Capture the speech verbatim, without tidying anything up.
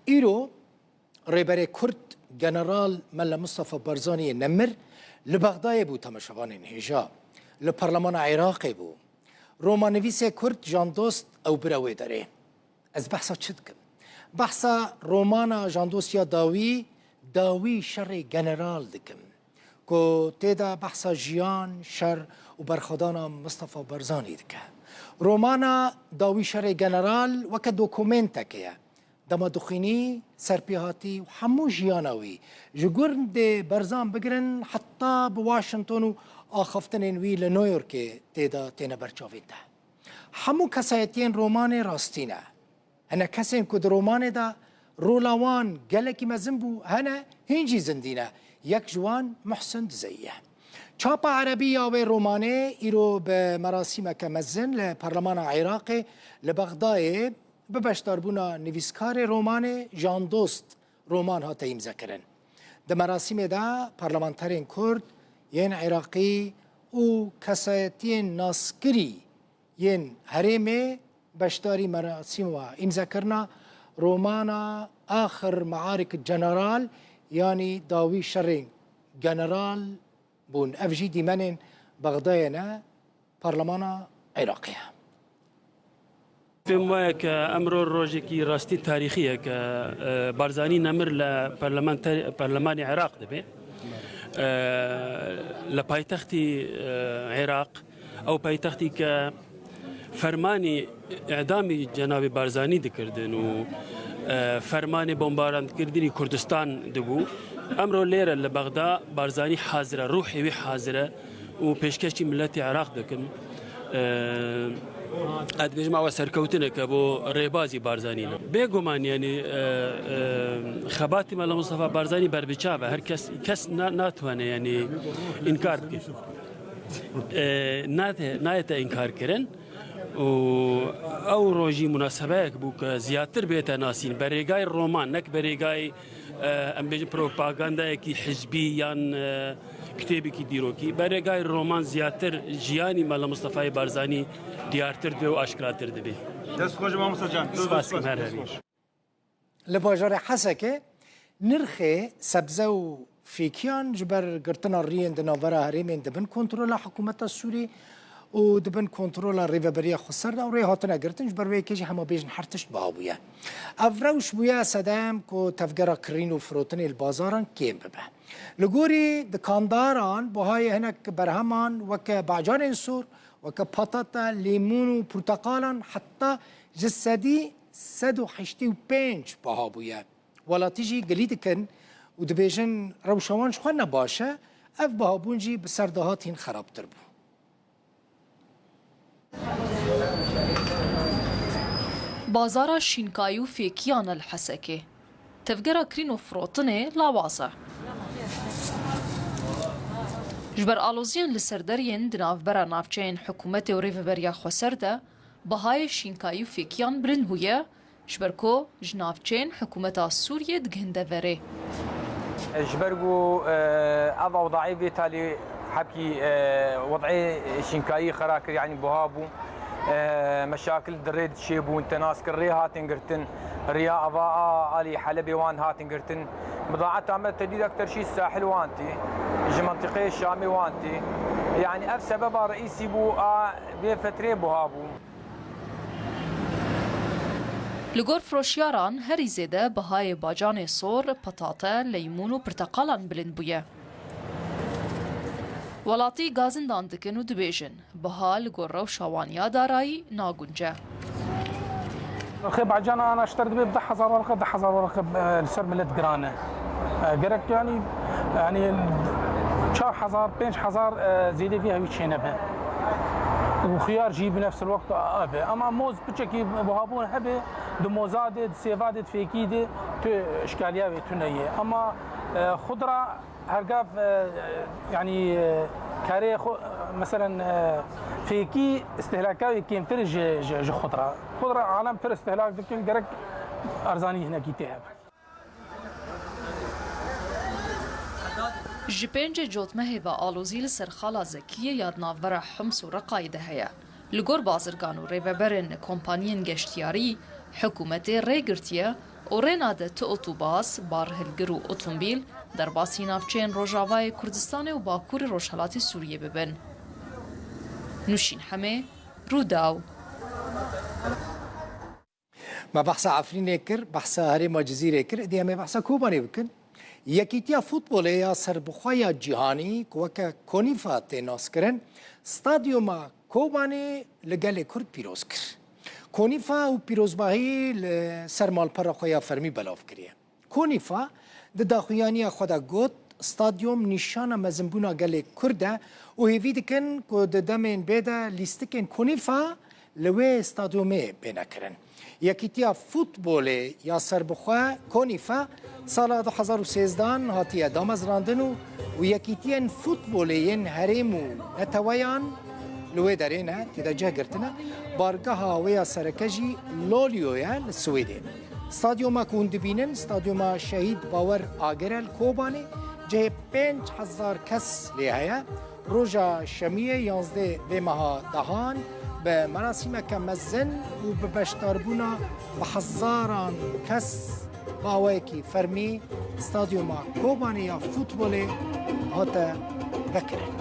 Îro Rêberê Kurd General Mele Mustafa Barzaniyê Nemir li Bexdayê bû, temaşevanên hêja, li Parlemana Iraqê bû. Romannivîsê Kurd Jandost ew bira wê derê. Ez behsa çi dikim? Behsa romana Jandost ya dawî, Dawî Şerê General dikim, ku tê de behsa jiyan, şer û berxwedana Mustafa Barzanî dike. Romana Dawî Şerê General weke dokumenteke ye. Dema dixwînî, serpêhatî û hemû jiyana wî, ji gundê Barzan bigirin heta bi Washington û axaftinên wî li New Yorkê tê de têne ber çavên te. Hemû kesayetiyên romanê rastî ne. Hene kesên ku di romanê de rola wan gelekî mezin bû, hene hîn jî zindî ne. Yek ji wan Muhsin Dizeyî ye. Çapa erebî ya wê romanê îro bi merasîmeke mezin li Parlemana Iraqê li Bexdayê bi beşdarbûna nivîskarê romanê Jandost Roman hate îmzekirin. Di merasîmê de parlamenterên Kurd yên Iraqî û kesayetiyên naskirî yên herêmê beşdarî merasîma îmzekirina romana Axir Maarik General, yanî Dawî Şerên General bûn. Ev jî dîmenên Bexdayê ne, Parlemana Iraqê ye. Pêm wayek e, emro rojekî rastî tarîxî ye ke, e, Barzanî Nemir li parlamenter-, Perlemanê Iraq dibe. E, li paytextî, e, Iraq, ew paytextî ke fermanî îdamî cenabê Barzanî dikirdin û, e, fermanê bombarandkirdinî Kurdistan dibû. Emro lêre li Bexda Barzanî hazir e, ruhê wî hazir e û pêşkêşî miletê Iraq dikin. E, ez dibêjim ew serkewtineke bo rêbazî Barzanî ne. Bêguman, yanî, e, e, xebatî Mela Mustafa Barzanî berbiçav e. Her kes, kes na-, natwene, yanî, înkar bike. E, nate-, nayete înkar kirin. Û ew rojî munasebeyek bû ke ziyatir bête nasîn. Berêgay roman, nek berêgay, e, em bêjin propagandayekî hizbî yan, e, kitêbekî dîrokî. Berêgay roman ziyatir jiyanî Mela Mustafayê Barzanî diyartir dibe û aşkiratir dibe. Dest xweş, Mamosta can. Spas, merhebî. Li bajarê Hesekê nirxê sebze û fêkiyan ji ber girtina riyên di navbera herêmên di bin kontrola hikûmeta Sûrî û di bin kontrola Rêveberiya Xweser de rê hatine girtin, ji ber wê yekê jî hema bêjin her tişt biha bûye. Ev rewş bûye sedem ku tevgera kirîn û firotinê li bazaran kêm bibe. Li gorî dikandaran, bihayê hinek berheman weke bacanên sor, weke patata, lîmûn û porteqalan heta ji sedî sed û heştê û pênc biha bûye. Welatî jî gilî dikin û dibêjin rewşa wan ji xwe ne baş e, ev bihabûn jî bi ser dahat hîn xerabtir bû. Bazara şînkayî û fêkiyan e li Hesekê. Tevgera kirîn û firotinê lawaz e. Ji ber aloziyên li ser deriyên di navbera navçeyên hikûmetê û Rêveberiya Xweser de, bihayê şînkayî û fêkiyan bilind bûye, ji ber ku ji navçeyên hikûmeta Sûriyê digihin deverê. Ji ber ku, e, ev ewdayê vê talê hebkî, e, wed'ê şînkayî xera kir, yanî buha bû. E, meşakil di rê çêbûn, te nas kir rê hatin girtin. Riya ava a alî Helebê wan hatin girtin. Bidaeta me tedî ekter jî sahil wan tê. Ji mentiqeyê Şamê wan tê. Yanî ev sebeba reîsî bû a vê fetrê buha bû. Li gor firoşiyaran herî zêde bihayê bacanê sor, petate, leymûn û pirteqalan bilind bûye. Welatî gazindan dikin û dibêjin, biha li gor rewşa wan ya darayî nagunce. Xê bacana ana ji te re dibe bi deh hezar werqe, deh hezar werqe, e, li ser milet giran e. E, gerek yanî, yanî çar hezar, pênc hezar, e, zêdê vî hewî çênebe. Û xiyar jî bi nefs el-weqt ev e. Ama moz piçekî buhabûn hebe, di moza de, di sêva de, di fêkî de tu îşkaliya wê tune ye. Ama, e, xudra Her gav, e, yanî, e, karê xwe, e, meselen, e, fêkî îstihlaka wê kêmtir ji, ji, ji xudra. Xudra alem pir îstihlak dikin, gerek erzanî hinekî tê hebe. Ji pêncê cotmehê ve alozî li ser xala Zekiyê ya di navbera Hims û Reqayê de heye. Li gor bazirgan û rêveberên kompaniyên geştiyarî, hikûmetê rê girtiye Û rê nade ti otobas, barhilgir û otomobîl derbasî navçeyên Rojavayê Kurdistanê û Bakurê Rojhelatê Sûriyê bibin. Nûşîn Hemê, Rûdaw. Me behsa Efrînê kir, behsa herêma Cizîrê kir, êdî em ê behsa Kobanê bikin. Yekîtiya Futbolê ya Serbixwe ya Cîhanî ku weke Konîfa tê naskirin, stadyuma Kobanê li gelê Kurd pîroz kir. Konîfa û pîrozbahî li ser malpera xwe ya fermî belav kiriye. Konîfa di daxuyaniya xwe de got, stadyum nîşana mezinbûna gelê Kurd e û hêvî dikin ku di demên bê de lîstikên Konîfa li wê stadyumê bêne kirin. Yekîtiya Futbolê ya Serbixwe, Konîfa, sala du hezar û sêzdehan hatiye damezrandin û, û yekîtiyên futbolê yên herêm û neteweyan li wê derê ne, tê de cih girtine. Bargeha wê ya sereke jî Lolyo ye li Swêdê. Stadyuma ku hûn dibînin, stadyuma Şehîd Bawer Agir e li Kobanê, cihê pênc hezar kes lê heye. Roja Şemiyê, yanzdeh vê meha dehan, bi merasîmeke mezin û bi beşdarbûna bi hezaran kes bi awayekî fermî stadyuma Kobanê ya futbolê hate vekirin.